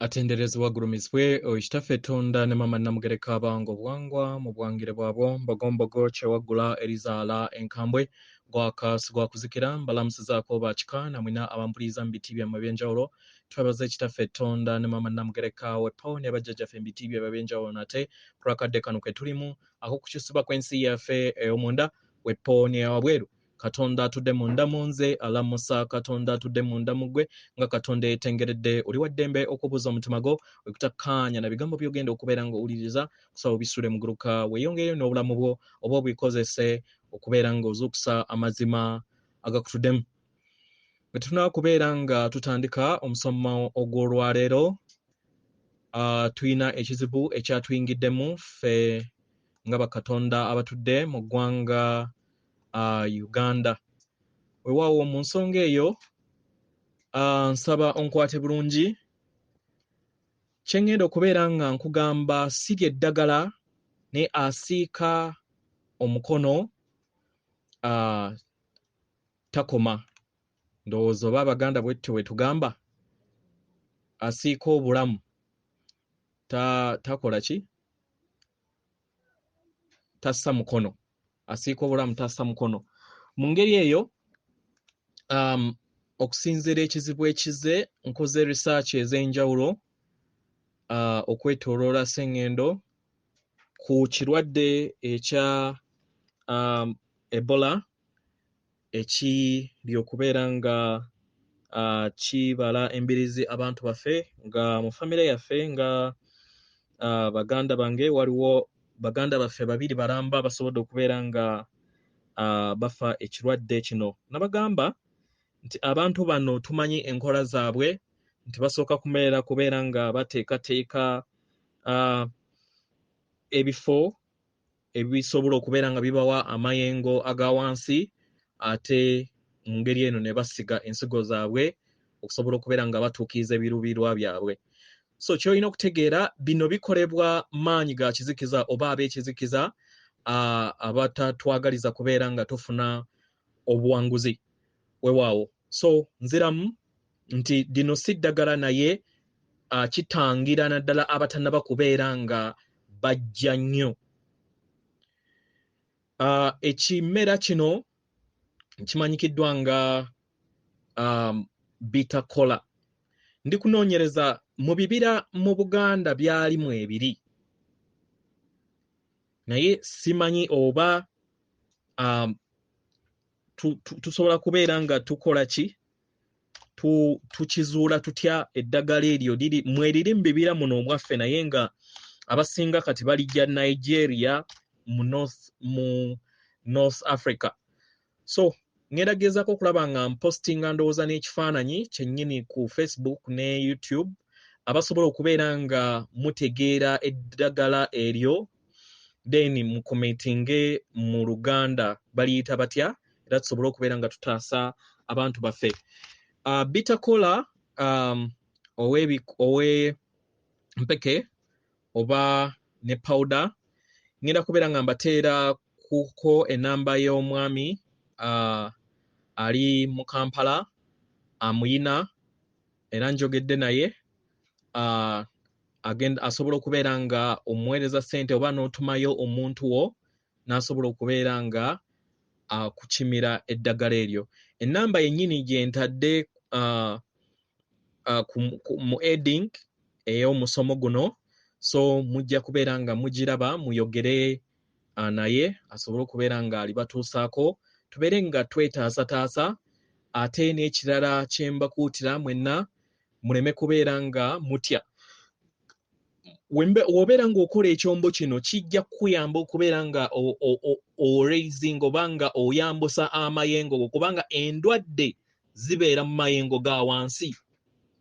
Atenderezebwa agulumizibwe oyo Kitaffe Tonda ne Maama Nnamugereka abanga obuwangwa mu buwangire bwabwo Mbogombogo kyewaggula erizaala enkambwe gwaka sigwakuzikira mbalamusizaako ba kika namwena abampuliriza mu biti byammwe eby'enjawulo. Twebaze Kitaffe Tonda ne Maama Nnamugereka wepo ne bajjajjaffe mu biti byabwe eby'enjawulo nate ku lw'akadde kano ke tulimu ak'okukyusibwa kw'ensi yaffe ey'omunda wepo n'eyawabweru. Katonda atudde munda mu nze alamusa Katonda atudde munda mu ggwe nga Katonda eyetengeredde. Oli wa ddembe okubuuza omutima gwo wekutakkaanya na bigambo by'ogenda okubeera ng'owuliriza kusaba obisule muguluka weeyongereyo n'obulamu bwo oba obikozese okubeera ng'ozuukusa amazima agakutuddemu. Bwe tunaba kubeera nga tutandika omusomo ogw'olwaleero, tulina ekizibu ekyatuyingiddemu ffe nga bakatonda abatudde mu ggwanga Uganda. Weewaawo mu nsonga eyo, nsaba onkwate bulungi. Kye ŋŋenda okubeera nga nkugamba si lye ddagala, naye asiika omukono takoma. Ndowooza oba Abaganda bwe tutyo bwe tugamba, asiika obulamu takola ki? Tassa mukono. Asiika obulamu tassa mukono. Mu ngeri eyo, okusinziira ekizibu ekize, nkoze research ez'enjawulo okwetooloola Ssengendo ku kirwadde ekya Ebola ekiri okubeera nga kibala embiriizi abantu baffe nga mu famire yaffe nga baganda bange waliwo baganda baffe babiri balamba basobodde okubeera nga bafa ekirwadde kino. Nabagamba nti abantu bano tumanyi enkola zaabwe nti basooka kubeera nga bateekateeka ebifo ebisobola okubeera nga bibawa amayengo aga wansi ate mu ngeri eno ne basiga ensigo zaabwe okusobola okubeera nga batuukiriza ebiruubirirwa byabwe. So ky'olina okutegeera bino bikolebwa maanyi ga kizikiza oba ab'ekizikiza abatatwagaliza kubeera nga tufuna obuwanguzi. Weewaawo. So nziramu nti lino si ddagala naye kitangira naddala abatannaba kubeera nga bajja nnyo. Ekimera kino kimanyikiddwa nga bitter kola. Ndi kunoonyereza mu bibira mu Buganda byalimu ebiri, naye simanyi oba tusobola kubeera nga tukola ki, tukizuula tutya eddagala eryo liri mweriri mu bibira muno omwaffe, naye nga abasinga kati balijja Nigeria mu North Africa. So ngenda gezaako okulaba nga mpostinga ndowooza n'ekifaananyi kyennyini ku Facebook ne YouTube abasobola okubeera nga mutegeera eddagala eryo, then mukomentinge mu Luganda baliyita batya era tusobole okubeera nga tutaasa abantu baffe. Bitter kola owe mpeke oba ne powder, ngenda kubeera nga mbateera kuko enamba y'omwami ali mu Kampala amuyina era njogedde naye agenda asobola okubeera nga omuweereza ssente oba n'otumayo omuntu wo n'asobola okubeera nga akukimira eddagala eryo. Ennamba yennyini gye ntadde mu heading ey'omusomo guno, so mujja kubeera nga mugiraba muyogere naye asobole okubeera nga alibatuusaako tubeere nga twetaasataasa. Ate n'ekirala kye mbakuutira mwenna muleme kubeera nga mutya. W'obeera ng'okola ekyombo kino kijja kukuyamba okubeera nga oraising oba nga oyambusa amayengo go, kubanga endwadde zibeera mu mayengo ga wansi.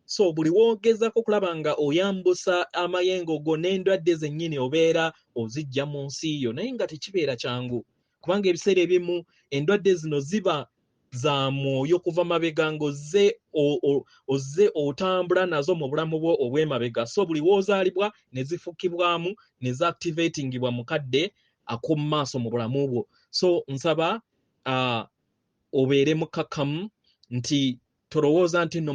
So buli w'ogezaako okulaba nga oyambusa amayengo go n'endwadde zennyini obeera ozijja mu nsi yo, naye nga tekibeera kyangu kubanga ebiseera ebimu endwadde zino ziba za mwoyo kuva mabega ng'ozze ozze otambula nazo mu bulamu bwo obw'emabega. So buli w'ozaalibwa ne zifukibwamu ne zaactivatingibwa mu kadde ak'omu maaso mu bulamu bwo. So nsaba obeere mukkakkamu nti tolowooza nti nno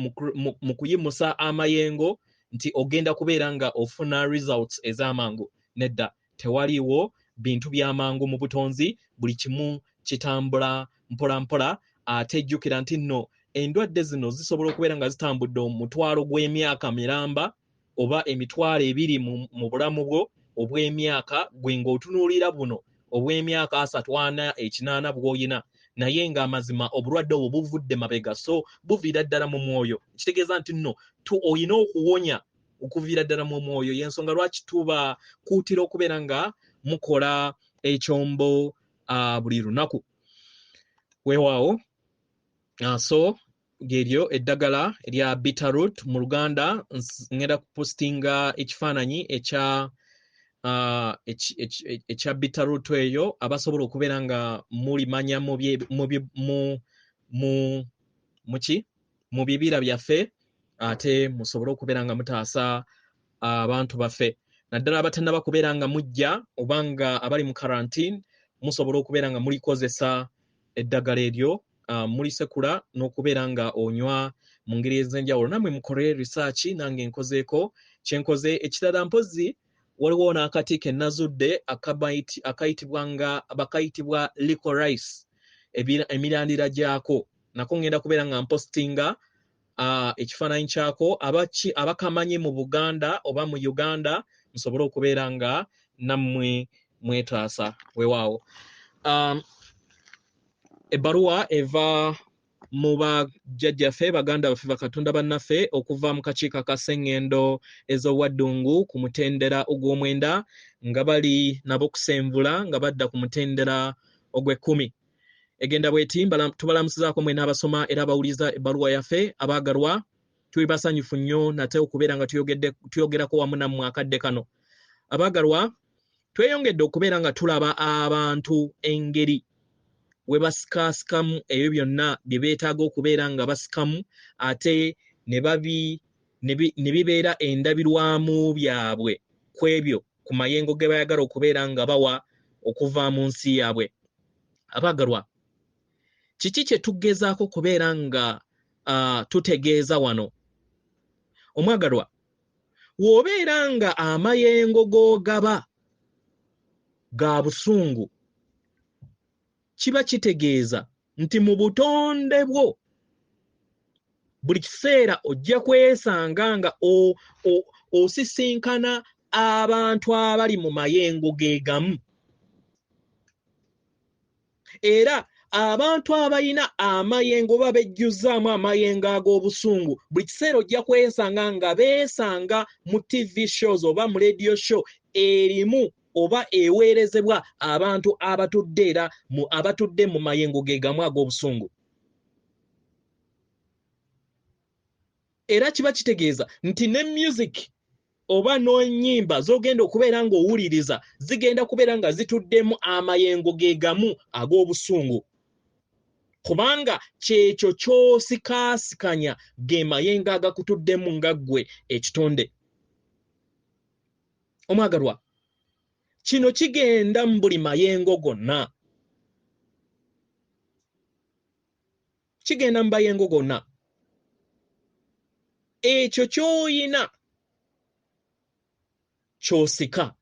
mu kuyimusa amayengo nti ogenda kubeera nga ofuna results ez'amangu. Nedda, tewaliiwo bintu by'amangu mu butonzi, buli kimu kitambula mpola mpola. Ate jjukira nti nno endwadde zino zisobola okubeera nga zitambudde omutwalo gw'emyaka miramba oba emitwalo ebiri mu bulamu bwo obw'emyaka, gwe ng'otunuulira buno obw'emyaka 30, 40, 80 bw'oyina, naye ng'amazima obulwadde obwo buvudde mabega, so buviira ddala mu mwoyo. Kitegeeza nti nno oyina okuwonya okuviira ddala mu mwoyo. Y'ensonga lwaki tubakuutira okubeera nga mukola ekyombo buli lunaku. Weewaawo. So geryo eddagala erya Bitterroot mu Luganda. Ngenda kupostinga ekifaananyi ekya Bitterroot eyo, abasobola okubeera nga mulimanya mu bibira byaffe, ate musobole okubeera nga mutaasa abantu baffe, naddala abatannaba kubeera nga mujja oba nga abali mu quarantine, musobola okubeera nga mulikozesa eddagala eryo, mulisekula n'okubeera nga onywa mu ngeri ez'enjawulo. Nammwe mukole research, nange nkozeeko kyenkoze. Ekirala mpozzi waliwo n'akati ke nazudde akayitibwa nga bakayitibwa licorice, emirandira gyako, nako ngenda kubeera nga mpostinga ekifaananyi kyako. Abakamanyi mu Buganda oba mu Uganda musobole okubeera nga nammwe mwetaasa. Weewaawo. Ebbaluwa eva mu bajjajjaffe, baganda baffe, bakatonda bannaffe, okuva mu kakiiko aka Ssengendo ez'Obwaddungu ku mutendera ogw'omwenda, nga bali nabo kusenvula nga badda ku mutendera ogw'ekkumi. Egenda bw'eti: tubalamusizaako mwenna abasoma era abawuliza ebbaluwa yaffe. Abaagalwa, tuli basanyufu nnyo nate okubeera nga tuyogerako wamu nammwe akadde kano. Abaagalwa, tweyongedde okubeera nga tulaba abantu engeri we basikaasikamu ebyo byonna bye beetaaga okubeera nga basikamu, ate ne bibeera endabirwamu byabwe ku ebyo ku mayengo ge bayagala okubeera nga bawa okuva mu nsi yaabwe. Abaagalwa, kiki kye tugezaako kubeera nga tutegeeza wano? Omwagalwa, w'obeera nga amayengo g'ogaba ga busungu, kiba kitegeeza nti mu butonde bwo buli kiseera ojja kwesanga nga osisinkana abantu abali mu mayengo ge gamu. Era abantu abalina amayengo oba bejjuzaamu amayengo ag'obusungu, buli kiseera ojja kwesanga nga beesanga mu TV shows oba mu radio show erimu oba eweerezebwa abantu abatudde era abatudde mu mayengo ge gamu ag'obusungu. Era kiba kitegeeza nti ne music oba n'ennyimba z'ogenda okubeera ng'owuliriza zigenda kubeera nga zituddemu amayengo ge gamu ag'obusungu, kubanga kyekyo ky'osikaasikanya ge mayengo agakutuddemu nga ggwe ekitonde. Omwagalwa, kino kigenda mu buli mayengo gonna, kigenda mu mayengo gonna. Ekyo ky'oyina ky'osika.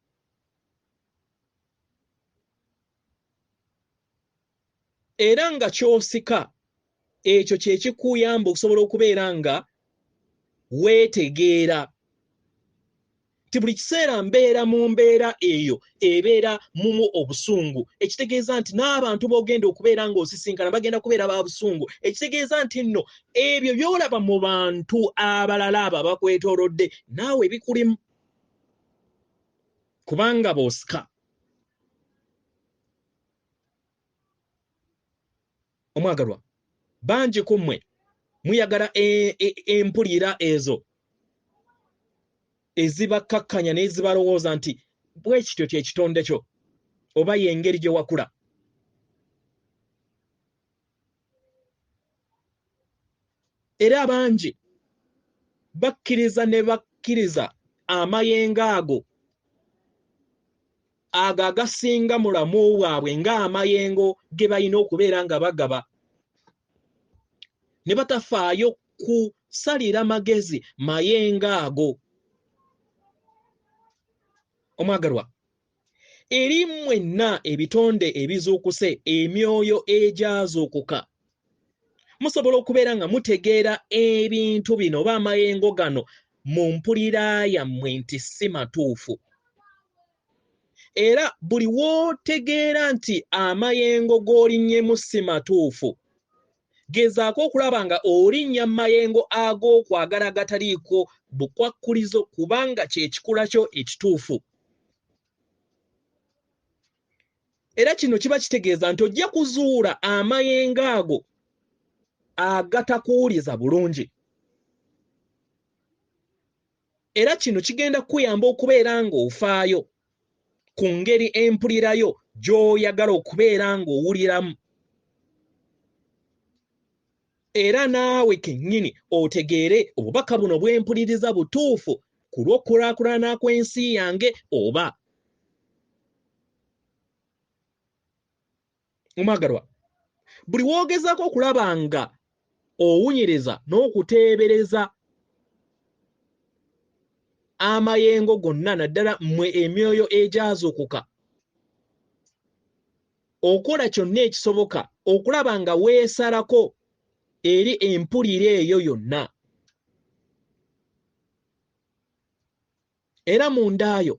Era nga ky'osika ekyo kye kikuyamba okusobola okubeera nga weetegeera nti buli kiseera mbeera mu mbeera eyo ebeera mumu obusungu, ekitegeeza nti n'abantu b'ogenda okubeera ng'osisinkana bagenda kubeera ba busungu, ekitegeeza nti nno ebyo by'olaba mu bantu abalala abo abakwetoolodde naawe bikulimu, kubanga b'osika. Omwagalwa, bangi ku mmwe muyagala empulira ezo ezibakkakkanya n'ezibalowooza nti bwe kityo kye kitonde kyo oba y'engeri gye wakula. Era abangi bakkiriza ne bakkiriza amayengo ago ago agasinga mu bulamu bwabwe ng'amayengo ge balina okubeera nga bagaba, ne batafaayo kusalira magezi mayengo ago. Omwagalwa, eri mwenna ebitonde ebizuukuse, emyoyo egyazuukuka, musobola okubeera nga mutegeera ebintu bino oba amayengo gano mu mpulira yammwe nti si matuufu. Era buli w'otegeera nti amayengo g'olinnyemu si matuufu, gezaako okulaba nga olinnya mu mayengo ag'okwagala agataliiko bukwakkulizo, kubanga kye kikula kyo ekituufu. Era kino kiba kitegeeza nti ojja kuzuula amayengo ago agatakuwuliza bulungi. Era kino kigenda kukuyamba okubeera ng'ofaayo ku ngeri empulirayo gy'oyagala okubeera ng'owuliramu. Era naawe kennyini otegeere obubaka buno bw'empuliriza butuufu ku lw'okukulaakulana kw'ensi yange oba. Omwagalwa, buli w'ogezaako okulaba nga owunyiriza n'okuteebereza amayengo gonna, naddala mmwe emyoyo egyazuukuka, okola kyonna ekisoboka okulaba nga weesalako eri empulira eyo yonna. Era mundaayo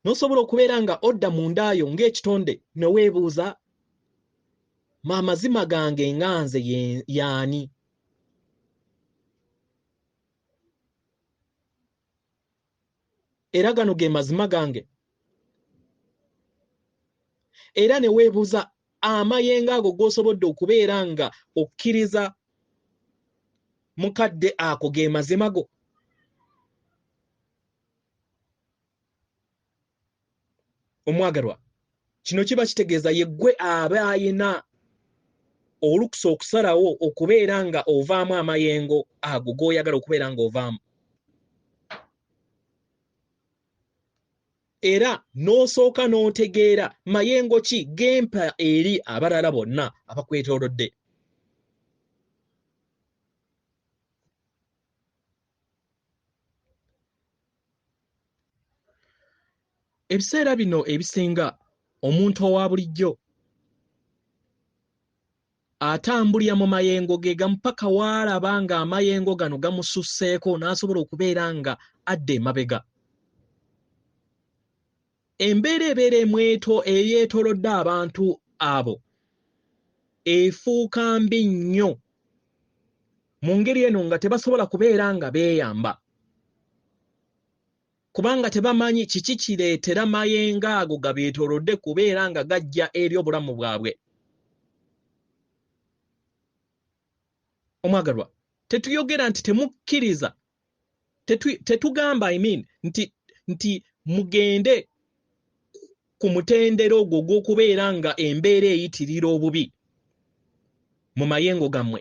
n'osobola okubeera nga odda mundaayo ng'ekitonde ne weebuuza, amazima gange nga nze y'ani? Era gano ge mazima gange. Era ne weebuuza amayengo ago g'osobodde okubeera nga okkiriza mukadde ako ge mazima go. Omwagalwa, kino kiba kitegeeza ye ggwe aba ayina olukusa okusalawo okubeera nga ovaamu amayengo ago g'oyagala okubeera ng'ovaamu. Era n'osooka n'otegeera mayengo ki gempa eri abalala bonna abakwetoolodde. Ebiseera bino ebisinga omuntu owa bulijjo atambulira mu mayengo ge gamu paka w'alaba ng'amayengo gano gamususseeko n'asobola okubeera nga adda emabega. Embeera ebeera emweto eyeetoolodde abantu abo efuuka mbi nnyo mu ngeri eno nga tebasobola kubeera nga beeyamba, kubanga tebamanyi kiki kireetera mayengo ago gabeetoolodde kubeera nga gajja eri obulamu bwabwe. Omwagalwa, tetuyogera nti temukkiriza, tetugamba nti mugende ku mutendera ogwo ogw'okubeera nga embeera eyitirira obubi mu mayengo gammwe.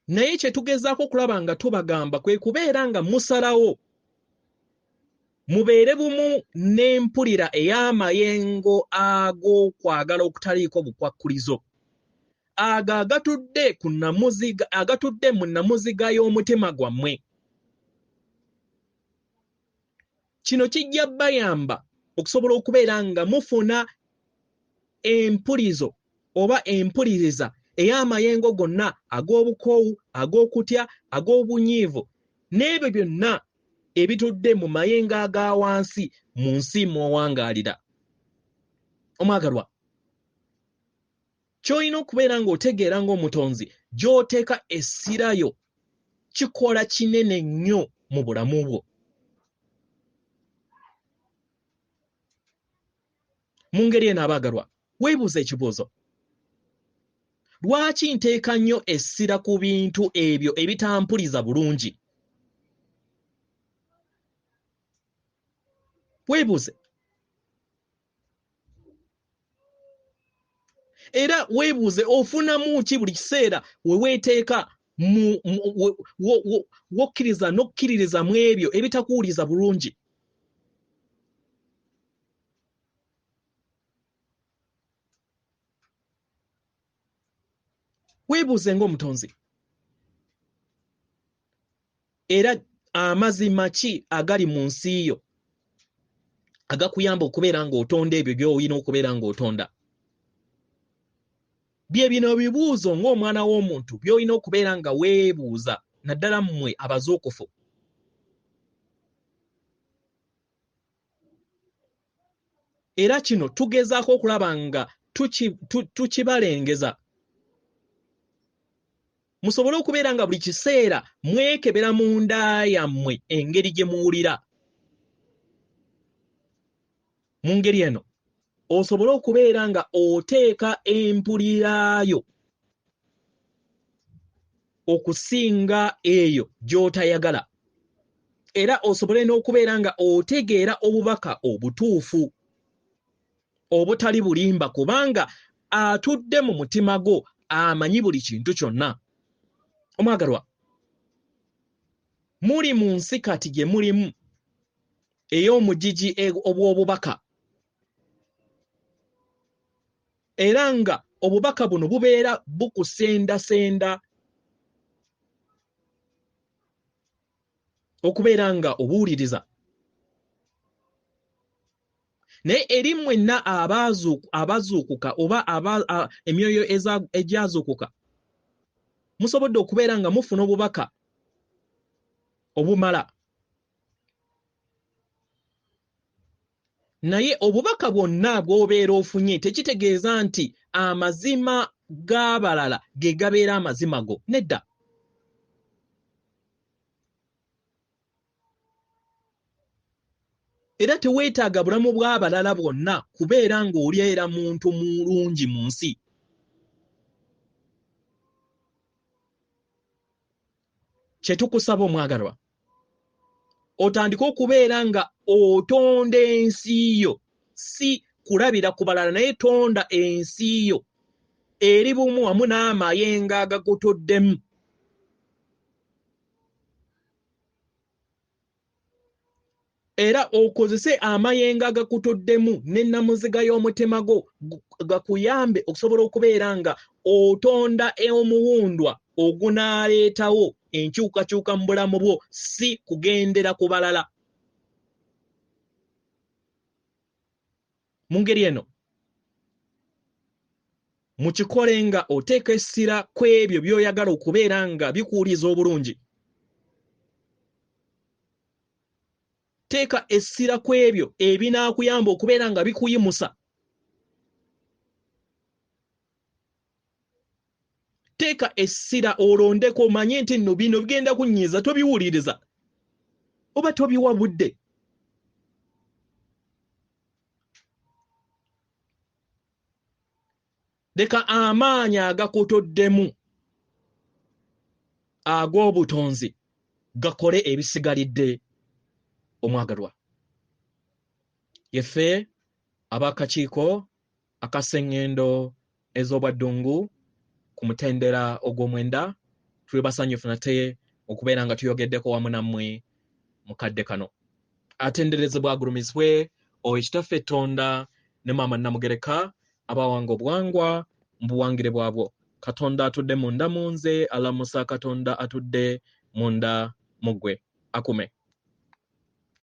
Naye kye tugezaako okulaba nga tubagamba kwe kubeera nga musalawo mubeere bumu n'empulira ey'amayengo ag'okwagala okutaliiko bukwakkulizo, ago agatudde ku namuziga, agatudde mu namuziga y'omutima gwammwe. Kino kijja bayamba okusobola okubeera nga mufuna empulizo oba empuliriza ey'amayengo gonna ag'obukoowu, ag'okutya, ag'obunyiivu n'ebyo byonna ebitudde mu mayengo aga wansi mu nsi mw'owangaalira. Omwagalwa, ky'olina okubeera ng'otegeera ng'omutonzi gy'oteeka essirayo kikola kinene nnyo mu bulamu bwo. Mu ngeri eno abaagalwa, weebuuze ekibuuzo, lwaki nteeka nnyo essira ku bintu ebyo ebitampuliza bulungi? Weebuuze. Era weebuuze ofunamu ki buli kiseera we weeteeka wokkiriza n'okkiririza mu ebyo ebitakuwuliza bulungi. Weebuuze ng'omutonzi. Era amazima ki agali mu nsi yo agakuyamba okubeera ng'otonda ebyo by'olina okubeera ng'otonda? Bye bino bibuuzo ng'omwana w'omuntu by'olina okubeera nga weebuuza, naddala mmwe abazuukufu. Era kino tugezaako okulaba nga tukibalengeza musobole okubeera nga buli kiseera mwekebera munda yammwe engeri gye muwulira. Mu ngeri eno osobole okubeera nga oteeka empulirayo okusinga eyo gy'otayagala, era osobole n'okubeera nga otegeera obubaka obutuufu obutali bulimba, kubanga atudde mu mutima gwo amanyi buli kintu kyonna. Omwagalwa, muli mu nsi kati gye mulimu ey'omugigi obw'obubaka, era nga obubaka buno bubeera bukusendasenda okubeera nga obuwuliriza. Naye eri mwenna abazuukuka oba emyoyo egyazuukuka, musobodde okubeera nga mufuna obubaka obumala. Naye obubaka bwonna bw'obeera ofunye tekitegeeza nti amazima g'abalala ge gabeera amazima go. Nedda. Era teweetaaga bulamu bw'abalala bwonna kubeera ng'oli era muntu mulungi mu nsi. Kye tukusaba omwagalwa, otandike okubeera nga otonda ensi yo, si kulabira ku balala, naye tonda ensi yo eri bumu wamu n'amayengo agakutuddemu. Era okozese amayengo agakutuddemu n'ennamuziga y'omutima gwo gakuyambe okusobola okubeera nga otonda omuwundwa ogunaaleetawo enkyukakyuka mu bulamu bwo, si kugendera ku balala. Mu ngeri eno mukikole nga oteeka essira ku ebyo by'oyagala okubeera nga bikuwuliza obulungi. Teeka essira ku ebyo ebinaakuyamba okubeera nga bikuyimusa. Teeka essira olondeko, omanye nti nno bino bigenda kunnyiiza, tobiwuliriza oba tobiwa budde. Leka amaanyi agakutuddemu ag'obutonzi gakole ebisigalidde omwagalwa. Yeffe ab'akakiiko akasengendo ez'obwaddungu ku mutendera ogw'omwenda tuli basanyufu nate okubeera nga tuyogeddeko wamu nammwe mu kadde kano. Atenderezebwa agulumizibwe oyo Kitaffe Ttonda ne Maama Nnamugereka abawanga obuwangwa mu buwangire bwabwo. Katonda atudde munda mu nze alamusa Katonda atudde munda mu ggwe. Akume.